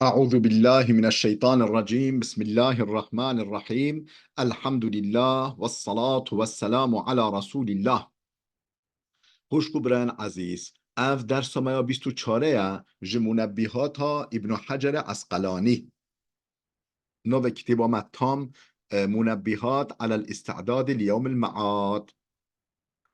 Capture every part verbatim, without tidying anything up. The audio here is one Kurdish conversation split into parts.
أعوذ بالله من الشيطان الرجيم. بسم الله الرحمن الرحيم. الحمد لله والصلاة والسلام على رسول الله. Xwişk û birayên ezîz, ev dersa me ya bîst û çar ye ji Munebbîhata Îbn Hecer Esqelanî. Navê kitêba me tam, e, Munebbîhat alel Îstidadî li Yewmil Mead.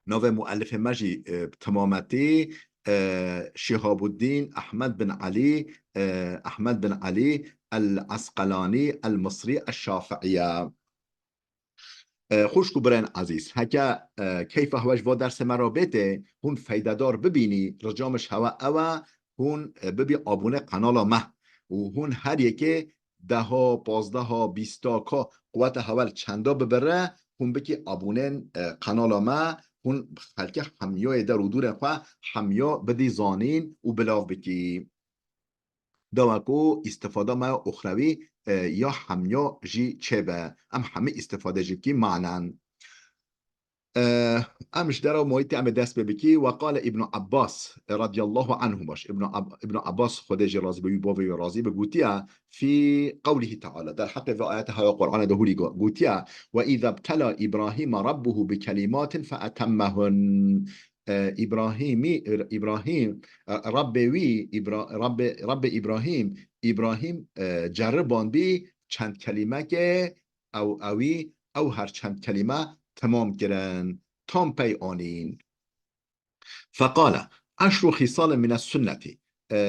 Navê muellifê me jî, e, bi temametî, e, Şihabuddîn Ehmed bin Elî, e, Ehmed bin Elî El Esqelanî El Misrî El Şafi'î ye. E, xwişk û birayên ezîz, heke, e, keyfa hewe ji va dersê me re bête, hûn feydedar bibînî, rica min ji hewe ew e, hûn, e, bibî abûne qenala me û hûn her yekê deha, pazdeha, bîsta ka quweta hewe li çenda bibire, hûn bikî abûnên, e, qenala me, hûn xelkê hemiyoyê der û dûrên xwe hemiyo bidî zanîn û bilav bikî. Dawa ku îstifada me ya uxrewî, e, ya hemiyo jî çêbe. Em hemî îstifade jî bikî manen. E, em ji dera muhîtê em ê dest pê bikî. Ve qale Îbnu Abbas, e, radiyallahu anhuma. Îbnu Ab-, Îbnu Abbas, Xwedê jê razî be, wî bavê wî razî be, gotiye, fî qewlihî teala, derheqê vê ayete haya Qur'anê de hûrî go-, gotiye, "Ve îza btela Îbrahîma rabbuhu bi kelîmatin fe etemmehun." E, Îbrahîmî, Îbrahîm, e, Rabbê wî, Îbra-, Rabbê, Rabbê Îbrahîm, Îbrahîm, e, ceribandî çend kelîmekê, ew, ewî, ew her çend kelîme temam kirin, tam pey anîn. Feqale, "Eşru xîsalin mine sunnetî." E,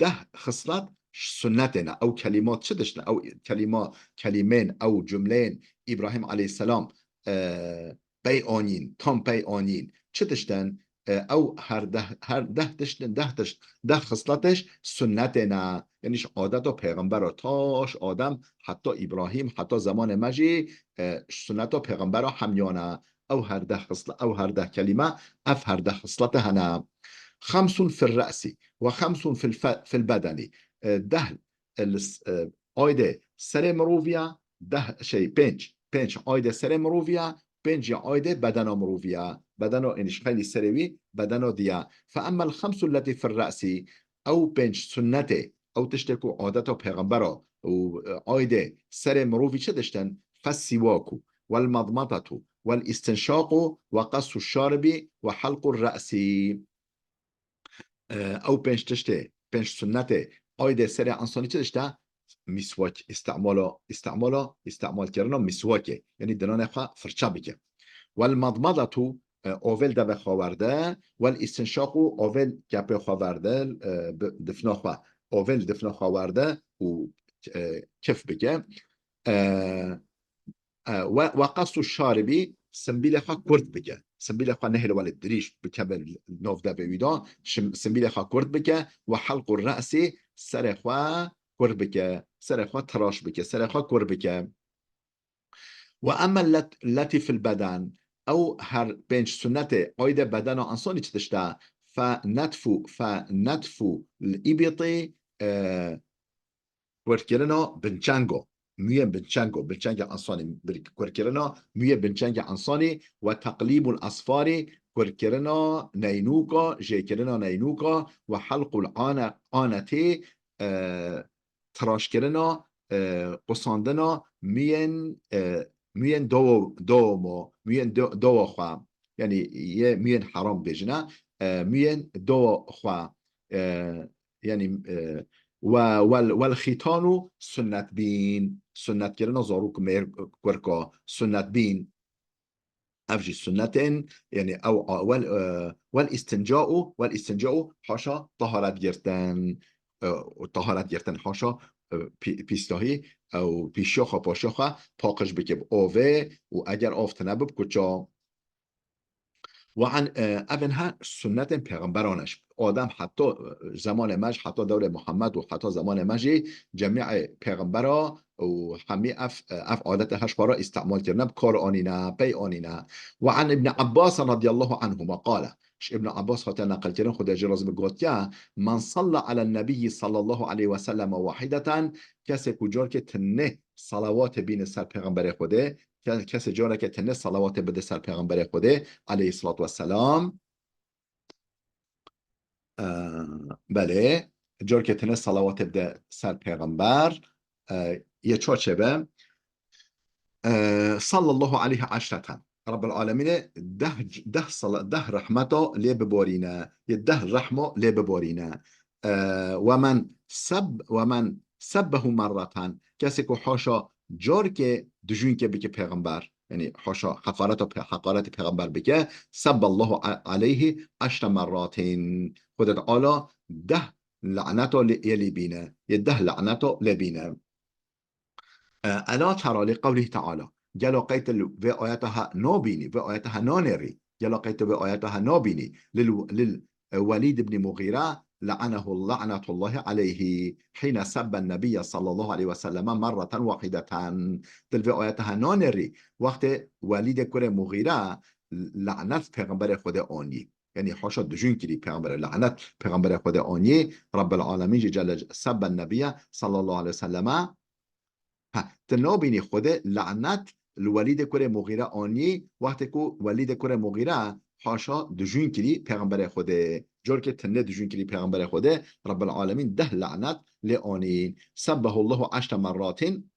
deh xislet sunnetê ne. Ew kelîmat çi tişt ne? Ew kelîma, kelîmên, ew cumleyên Îbrahîm aleyhisselam, e, pey anîn, tam pey anîn. Çi tişt in? E, ew her deh, her deh tişt, deh tişt, deh xisletêş sunnetê ne. Yanî ji adeta pêxembera ta ji Adem heta Îbrahîm, heta zemanê me jî, e, sunneta pêxembera hemiyane. Ew her deh xisle-, ew her deh kelîme, ev her deh xislete hene. Xemsun fil re'sî ve xemsun fil fe-, fil bedenî. E, deh, e, li s-, e, aydê serê miroviya, deh, şey, pênc, pênc aydê serê miroviya, pênc ya aydê bedena miroviya. Bedena, ênî ji xeylî serê wî, bedena diya. Fe emmel xemsu letî fil re'sî, ew pênc sunnetê, ew tiştê ku adeta pêxembera û, e, aydê serê mirovî çi tiştin? Fes sîwaku, wel madmadatu, wel îstinşaqu, we qesu şaribi, we helqu re'sî. E, ew pênc tiştê, pênc sunnetê aydê serê însanî çi tişt e? Mîswak, îstimala, îstimala, îstimalkirina mîswakê. Yanî dinanê xwe firçe bike. Wel madmadatu, e, avê li devê xwe werde, wel îstinşaqu, avê li kepê xwe werde, e, bi difna xwe, avê li difna xwe werde û, e, kif bike. E, e, we, we qesu şaribî, simbîlê xwe kurt bike. Simbîlê xwe nehêle wele dirîj bikeve li nav devê wî de. Şim-, simbîlê xwe kurt bike. We helqu re'sî, serê xwe kurt bike. Serê xwe tiraş bike. Serê xwe kurt bike. Ve emmel let-, letî fil beden, ew her pênc sunnetê aydê bedena însanî çi tişt e? Fe netfu, fe netfu l-îbîtî, e, kurkirina binçengo, mûyên binçengo, binçengê însanî, bir-, kurkirina mûyê binçengê însanî, we teqlîbul esfarî, kurkirina neynûka, jêkirina neynûka, we helqul ane-, anetî, e, tiraşkirina, e, qusandina mûyên, e, mûyên dawa, dawa ma, mûyên da-, dawa xwe. Yanî yê mûyên heram bêjine, e, mûyên dawa xwe. E, yanî, e, we, wel, wel xîtanu sunnet bîn, sunnetkirina zarok mêr kurka, sunnet bîn. Ev jî sunnetên, yanî ew a-, wel, e, wel îstinca'u, wel îstinca'u haşa taharet girtin, e, û taharet girtin haşa, e, pî-, pîstahî, e, û pîşiya xwe, paşiya xwe paqij bike bi avê û eger av tine bi, bi kuça. Wan, e, ev in her sunnetên pêxemberan e. Adem heta, e, zemanê me jî, heta dewrê Muhammed û heta zemanê me jî cemîê pêxembera û hemî ev, e, ev adete her ji xwe re îstimal kirine, bi kar anîne, pey anîne. Ve an Ibn Abbas radiyallahu anhuma qale. Ji Ibn Abbas hatiye neqilkirin, Xwedê jê razî be, gotiye, "Men salla alen nebiyyi sallallahu aleyhi ve sellem wahideten", kesê ku carkê tinê salawatê bîne ser pêxemberê Xwedê, Ke-, kesê careke tenê salawatê bide ser Pêxemberê Xwedê, aleyhissalatu vesselam. Ee, belê. Carkê tine salawatê bide ser pêxember, e, yê çaçê be, e, sallallahu aleyhi eşreten. Rabbel Alemînê deh, deh sala-, deh rehmeta lê biborîne, yê deh rehma lê biborîne. E, we men seb-, we men sebbehu merreten. Kesê ku haşa carkê dijûnkê bike pêxember, yanî haşa heqareta pe-, heqaretê pêxember bike, sebballahu a-, aleyhi eşre merratin. Xwedê Teala deh laneta lê, yê lê bîne, yê deh laneta lê bîne. E, ela tera li qewlihî teala. Gelo qey tu li vê ayeta ha nabînî, vê ayeta ha nanêrî. Gelo qey tu vê ayeta ha nabînî. Lil, lil, e, Welîd ibn Mughîre, le'enehu, le'netullahi aleyhi, hîne sebben nebiyye sallallahu aleyhi ve selleme merreten wahideten. Tu li vê ayeta ha nanêrî. Wextê Welîdê kurê Mughîre lanet pêxemberê Xwedê anî. Yanî haşa dijûn kirî pêxemberê, lanet pêxemberê Xwedê anî. Rabbel Alemîn jî celle sebben nebiyye sallallahu aleyhi ve selleme. Ha, tu nabînî Xwedê lanet li Welîdê kurê Muxîre anî, wextê ku Welîdê kurê Muxîre haşa dijûn kirî pêxemberê Xwedê. Carkê tine dijûn kirî pêxemberê Xwedê, Rabbel Alemîn deh lanet lê anî. Sebbehullahu eşre merratin,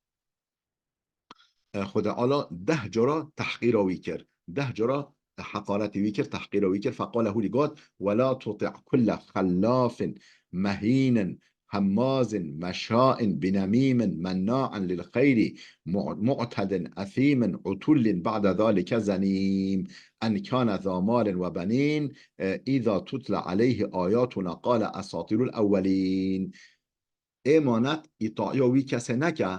e, Xwedê Ala deh cara tehqîra wî kir. Deh cara heqaretê wî kir, tehqîra wî kir. Feqale, hûrî got, "Wela tuti' kulle xellafin mehînin hemmazin meşşain binemîmin menna'in lil xeyri mu-, mu'tedin esîmin utullin ba'de zalike zenîm. En kâne zâ malin ve benîn, e, îza tutle aleyhi ayatuna qale esatirul ewwelîn." Ê manet îtaya wî kesê neke,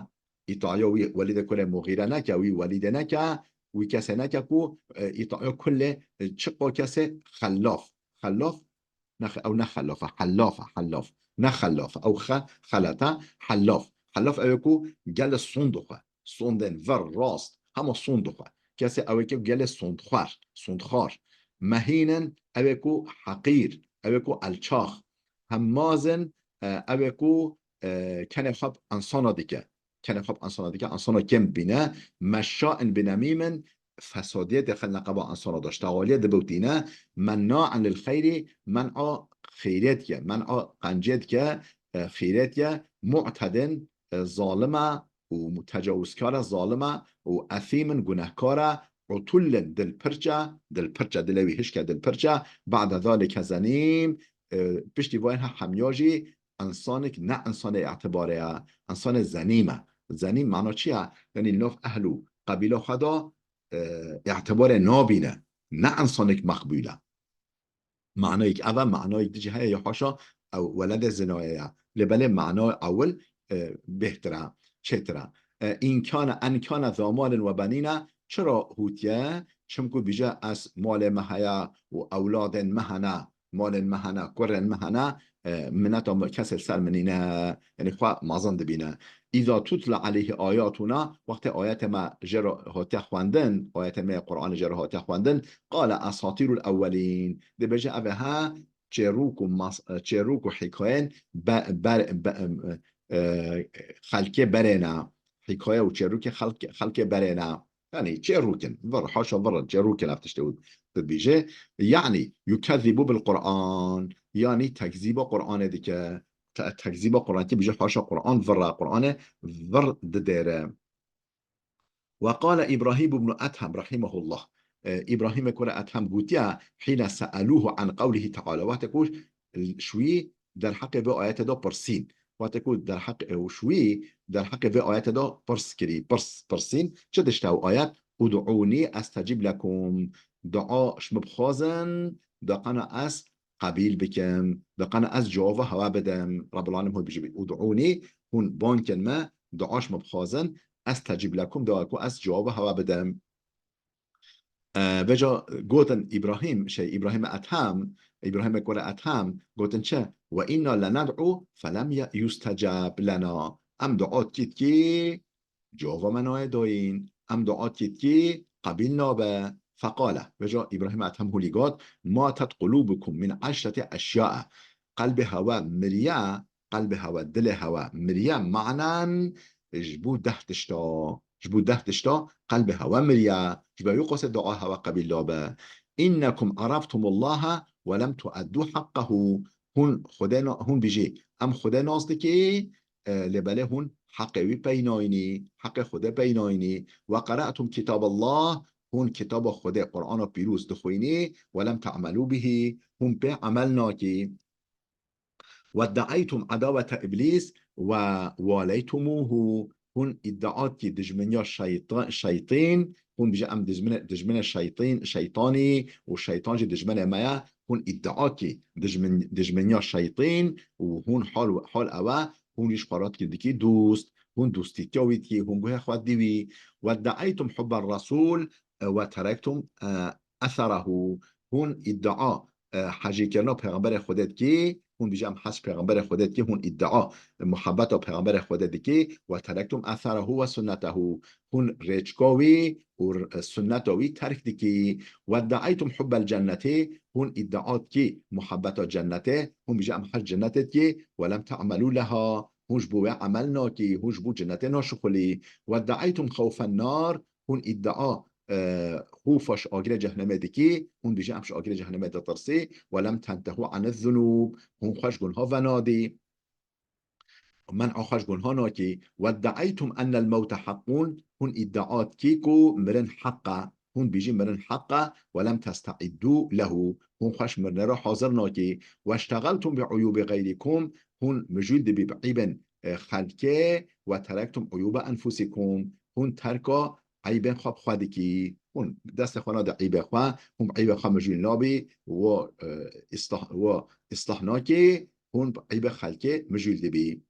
îtaya wî Welîdê kurê Muxîre neke, wî Welîdê neke, wî kesê neke ku, e, îtaya kulê, e, çiqa kesê xellaf. Xellaf, ne xe-, ew ne xellaf e, hellaf e, hellaf. Ne xellaf e, ew xe-, xelet e, hellaf. Hellaf ew ê ku gelê sond dixwe. Sondên vir, rast, hema sond dixwe. Kesê ew ê ku gelê sondxwer, sondxwar. Mehînin ew ê ku heqîr, ew ê ku elçax. Hemmazin, e, ew ê ku, e, kenê xwe bi ensana dike. Kenê xwe bi ensana dike, ensana kêm bîne. Meşşain binemîmin, fesadiyetê xwe neqeba ensana de, ştexaliyê dibewtîne. Mennaen lil xeyrî, men'a xeyrê dike, men'a qencê dike, e, xeyrê dike. Mu'tedin, e, zalim e û tecawizkar e, zalim e û esîmin, gunehkar e. Utullin, dilpirç e, dilpirç e, dilê wî hişk e, dilpirç e. Ba'de zalike zenîm, e, piştî vayên ha hemiya jî insanek ne insanê îtibarê ye, insanê zenîm e. Zenîm mana çi ye? Yanî nav ehl û qebîla xwe de, e, îtibarê nabîne. Ne insanek meqbûl e. Manayek ev e, manayek dî jî heye ya haşa ew weledê zinayê ye. Lê belê mana ewil, e, bêhtir e, çêtir e. E, in kane, en kane zâ malin ve benîne, çira hûtiye? Çimku bîje ez malê me heye û ewladên me hene, malên me hene, kurên me hene, e, mineta me kesê ser min nîne, yanî xwe mezin dibîne. Îza tutle aleyhi ayatuna, wextê ayetê me jê re hatiye xwendin, ayetê me yê Qur'anê jê re hatiye xwendin, qale esatîrul ewwelîn. Dibêje ev ê he çêrûk û mas-, çêrûk û hîkayên be-, ber-, be-, e, xelkê berê ne. Hîkaye û çêrûkê xelk-, xelkê berê ne. Yanî çêrûk in. Vir, haşa vir in, çêrûk in ev tiştê û dibêje. Yanî yukezzîbû bil Qur'an. Yanî tekzîba Qur'anê dike. Te-, tekzîba Qur'an kî bêje haşa Qur'an vir e. Qur'anê vir didêre. Ve qale Îbrahîm ibn Ethem rahimehullah. E, Îbrahîmê kurê Ethem gotiye, hîne se'elûhu an qewlihî teala. Wextê ku ji wî derheqê vê ayetê de pirsîn. Wextê ku derheq-, e, ji wî derheqê vê ayetê de pirs kirî, pirs, pirsîn. Çi dişte ew ayet? Ud'ûnî estecîb lekum. Dua ji min bixwazin, da qana ez qebîl bikim, da qana ez cewaba hewa bidim. Rabbul Alemîn hûn bijî, ud'ûnî, hûn bang kin me, dua ji min bixwazin, estecîb lekum, da ku ez cewaba hewa bidim. E, vêca gotin Îbrahîm, şey, Îbrahîm Ethem, Îbrahîmê kurê Ethem, gotin çi? Ve inna lened'u felem ye-, yusteceb lena. Em dua dikî, dikî, cewaba me nayê dayîn. Em dua dikî, dikî, qebîl nabe. Feqale, vêca Îbrahîm Ethem hûlî got, matet qulûbukum min eşreti eşyae. Qelbê hewe miriye, qelbê hewe, dilê hewe miriye, manen ji bo deh tişta, ji bo deh tişta qelbê hewe miriye, ji ber wî qasê dua hewe qebîl nabe. Înnekum araftumûllahe we lem tueddû heqqehû. Hûn Xwedê na-, hûn bijî, em Xwedê nas dikî, e, lê belê hûn heqê wî peynayînî, heqê Xwedê peynayînî. Ve qara'tum kitaballah, hûn kitaba Xwedê, Qur'ana pîroz dixwînî, ve lem te'melû bihî, hûn pê emel nakî. Wedde'eytum edawete Îblîs ve waleytumûhu. Hûn îddia kî dijmeniya şeyta-, şeytîn, hûn bijî em dijmine-, dijmine şeytîn, şeytanî û şeytan jî dijmenê me ye. Hûn îddia kî dijmin-, dijmeniya şeytîn û hûn hal, hal ew e, hûn jî ji xwe re dikî dost, hûn dostîtiya wî dikî, hûn guhê xwe dî wî. Wedde'eytum hubber resûl ve terektum, e, eserehu. Hûn îddia, e, hejîkirina Pêxemberê Xwedê dikî, hûn dijî em hez Pêxemberê Xwedê dikî, hûn îddia, e, muhebbeta Pêxemberê Xwedê dikî, ve terektum eserehu ve sunnetehu. Hûn rêçka wî û r-, sunneta wî terk dikî. Wedde'eytum hubbel cennetî, hûn îddia dikî muhebbeta cennetê, hûn bijî em hez cennetê dikî, ve lem te'melû leha. Hûn ji bo wê emel nakî, hûn ji bo cennetê naşixulî. Wedde'eytum xewfen nar, hûn îddia, e, xûfa ji agirê cehnemê dikî, hûn dijî em ji agirê cehnemê ditirsî, ve lem tentehu anil zunûb, hûn xwe ji gunha venadî. Men'a xwe ji gunha nakî. Wedde'eytum ennel mewte haqqûn, hûn îddia dikî ku mirin heq e, hûn bijî mirin heq e, ve lem testa'iddu lehu, hûn xwe ji mirinê re hazir nakî. Weştegeltum bi uyûbi xeyrikum, hûn mijûl dibî bi eybên, e, xelkê, ve terektum uyûbe enfusikum, hûn terka eybên xwe bi xwe dikî. Hûn destê xwe nade eybê xwe, hûn bi eybê xwe mijûl nabî, wo, e, îslah, wo îslah nakî, hûn bi eybê xelkê mijûl dibî.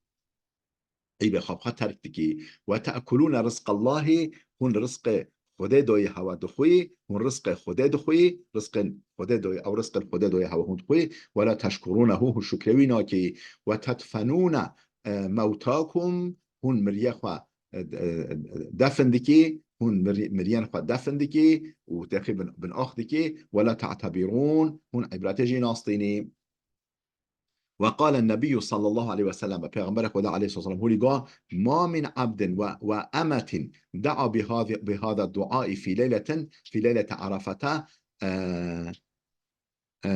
Eybê xwe bi xwe terk dikî. Ve te'kulûne rizqallahî, hûn rizqê Xwedê doyê hewa dixwî, hûn rizqê Xwedê dixwî, rizqên Xwedê doyê, ew rizqên Xwedê doyê hewa hûn dixwî, ve la teşkurûnehu, hûn şukrê wî nakî. Ve tedfenûne, e, mewtakum, hûn miriyê xwe, e, e, defin dikî, hûn miri-, miriyên xwe defin dikî û têxî bin, bin ax dikî, ve la te'tebirûn, hûn îbretê jî nastînî. Ve qale nebiyyû sallallahu aleyhi ve sellem, Pêxemberê Xweda aleyhissalatu vesselam hûlî got, ma min abdin ve, ve emetin da'a bi hazi-, bi hada du'ai fi leyletin, fi leylete arafete, e, e,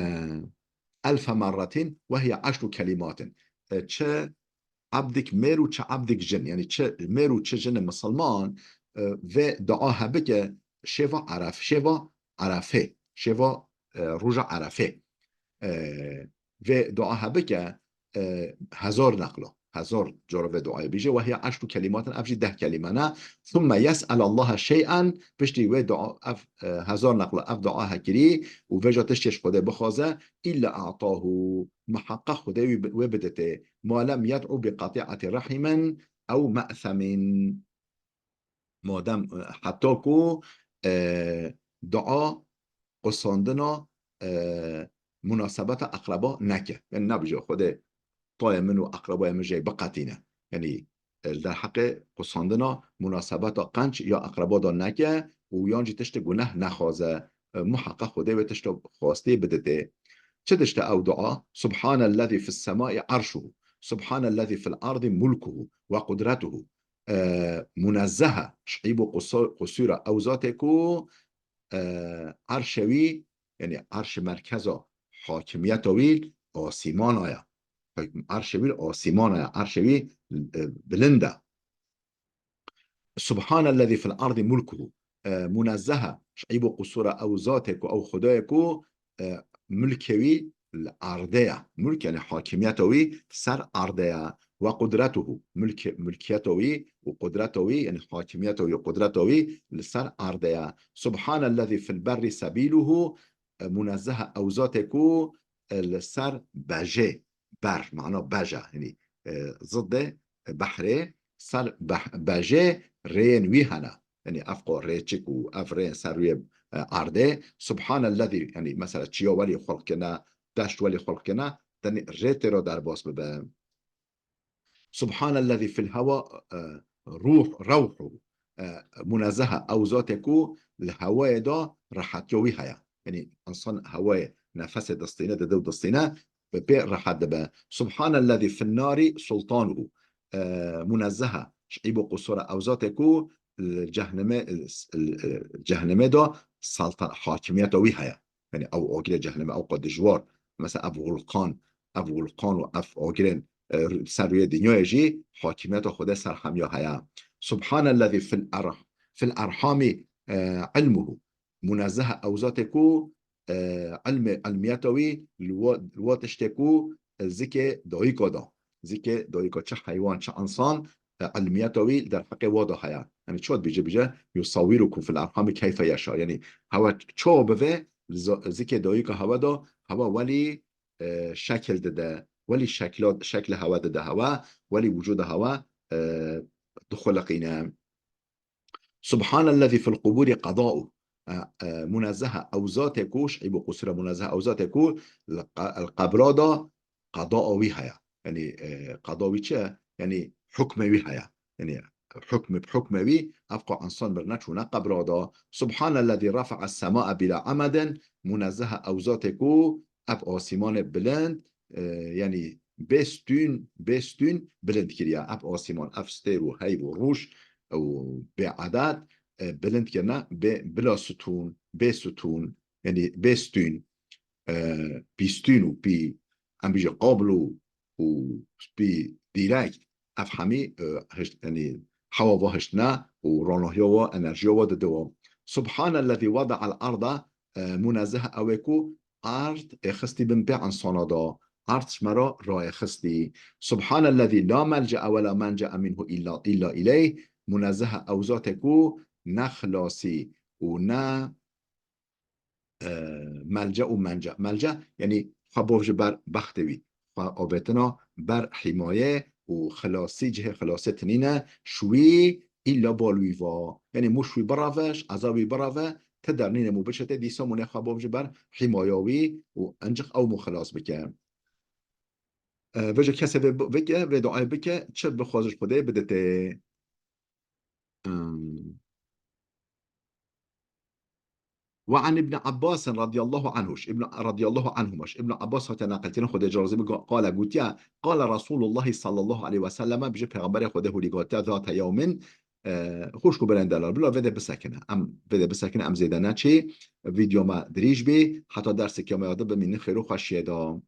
elfe merratin ve hiye eşru kelimatin. E, çi ebdik mêr û çi ebdik jin, yani çi mêr û çi jinê misilman, e, vê dua hebike şêva Eref-, şêva Erefê, şêva, e, roja Erefê. E, vê dua hebike, e, hezar neqla, hezar cara vê duayê bêje, ve hiye eşru kelimatin, ev jî deh kelîme ne. Thumme yes'el Allahe şey'en, piştî wê dua, ev, e, hezar neqla ev dua hekirî û vêja tiştê ji Xwedê bixwaze, illa a'tahu, miheqeq Xwedê wî bi-, wê biditê. Ma lem yed'u bi qati'ati rahimin ew me'semin. Madem, e, heta ku, e, dua qusandina, e, munasebeta eqreba neke. Yani nabije Xwedê tayê min û eqrebayê min jê biqetîne. Yani, e, li derheqê qusandina munasebeta qenc ya eqreba de neke û yan jî tiştê guneh nexwaze. E, muheqeq Xwedê wê tişta xwastê biditê. Çi tişt e ew dua? Subhanellezî fis semai arşuhu. Subhanellezî fil ardi mulkuhu ve kudretuhu. E, munezzehe, ji eyb û qusu-, qusûra ew zatê ku, e, erşê wî, yani erşê merkeza hakimiyeta wî asîmana ye. Erşê wî asîmana ye, erşê wî, e, bilind e. Subhanellezî fil ardî mulkuhu. E, munezzehe, ji eyb û qusûra ew zatê ku, ew Xwedayê ku, e, milkê wî li erdê ye. Mulk, yani hakimiyeta wî ser erdê ye. Ve qudretuhu, milk-, milkiyeta wî û qudreta wî, yani hakimiyeta wî û qudreta wî li ser erdê ye. Subhanellezî fil berrî sebîluhu, e, munezzehe ew zatê ku, e, li ser bejê, ber, mana beja, yani, e, zidê behrê, ser beh-, bejê rêyên wî hene. Yani ev qo rêçik û ev rêyên ser rûyê, e, erdê. Subhanellezî, yani mesela çiya welî xulq kine, deşt welî xulq kine, tenê rê tê re derbas bibe. Subhanellezî fil hewa, e, ruh, rewhu, e, munezzehe ew zatê ku li hewayê de rehetiya wî heye. Yani insan hewayê nefesê distîne, dide û distîne, bi pê rehet dibe. Subhanellezî fin narî sultanuhu, e, munezzehe ji eyb û qusûra ew zatê ku li cehnimê, li, li, li cehnimê de saltan-, hakimiyeta wî heye. Yani ew agirê cehnimê ew qo dijwar, mesela ev vulkan, ev wulqan û ev agirên, e, ser rûyê dinyayê jî hakimiyeta Xwedê ser hemiya heye. Subhanellezî fil er-, fil erhamî, e, ilmuhu. Munezzehe ew zatê ku, e, ilmê, ilmiyeta wî li wa, li wa tiştê ku, e, zikê dayika da. Zikê dayika çi heywan, çi insan, e, ilmiyeta wî li derheqê wa da heye. Yani çawa dibêje, bêje, "Yusawirukum fil erhami keyfe yeşa." Yani hewa çawa bive, li za-, zikê dayika hewa da, hewa welî, e, şekil dide, welî şekla, şekli hewa dide hewa, welî wicûda hewa, e, dixuliqîne. Subhanellezî fil qubûrî qeda'u. E, e, munezzehe ew zatê ku, şeîb û qusûre munezzehe ew zatê ku li qe-, li qebra da qeda wî heye. Yani, e, qeda wî çi ye? Yani hukmê wî heye. Yani hukmê, hukmê wî, ev qo insan mir neçûne qebra da. Subhanellezî rafa'a sema'a bila amedin. Munezzehe ew zatê ku ev asîmanê bilind, e, yani bê stûn, bê stûn bilind kiriye. Ev asîman, ev stêr û heyv û rûş û bê edet, e, bilind kirine, bê, bila stûn, bê stûn, yani bê stûn, e, pîstûn û pî, em bêjin kablo û pî direkt, ev hemî, e, hişt, yani hewa va hiştine û ronahiya wa, enerjiya wa dide wa. Subhanellezî wada'al arda, e, munezzeh ew ê ku erd êxistî bin pê insana da. Erd ji me re rayêxistî. Subhanellezî la melce'e we la mence'e minhu illa, illa ileyh. Munezzeh ew zatê ku ne xilasî û ne, e, melce û mence. Melce, yani xwe bov ji ber bextê wî. Xwe avêtina ber hîmaye û xilasî, cihê xilasê tinîne, şwî îlla bal wî va. Yani mû şwî bireve, ji eza wî bireve, ti dernîne mû biçete, dîsa mûnê xwe bov ji ber hîmaya wî û encix ew mû xilas bike. E, vêce kesê vê bi-, veke, vê duayê bike, çi bixwaze ji Xwedê bidite. Em, Ve an Ibn Abbas radiyallahu anhu, Ibn, radiyallahu anhuma, Ibn Abbas hate naqilkirin, Xwedê razî bi, qale gotiye, qale Resulullah sallallahu aleyhi ve sellem, bije Peygamberê Xwedê hûrî gotiye, zate yewmin, e, xwişk û birên delal, bila vê de bisekine. Em vê de bisekine, em zêde neçî, vîdeo me dirîj bî, heta dersê me yade bimînin xêr û xweşiyê de.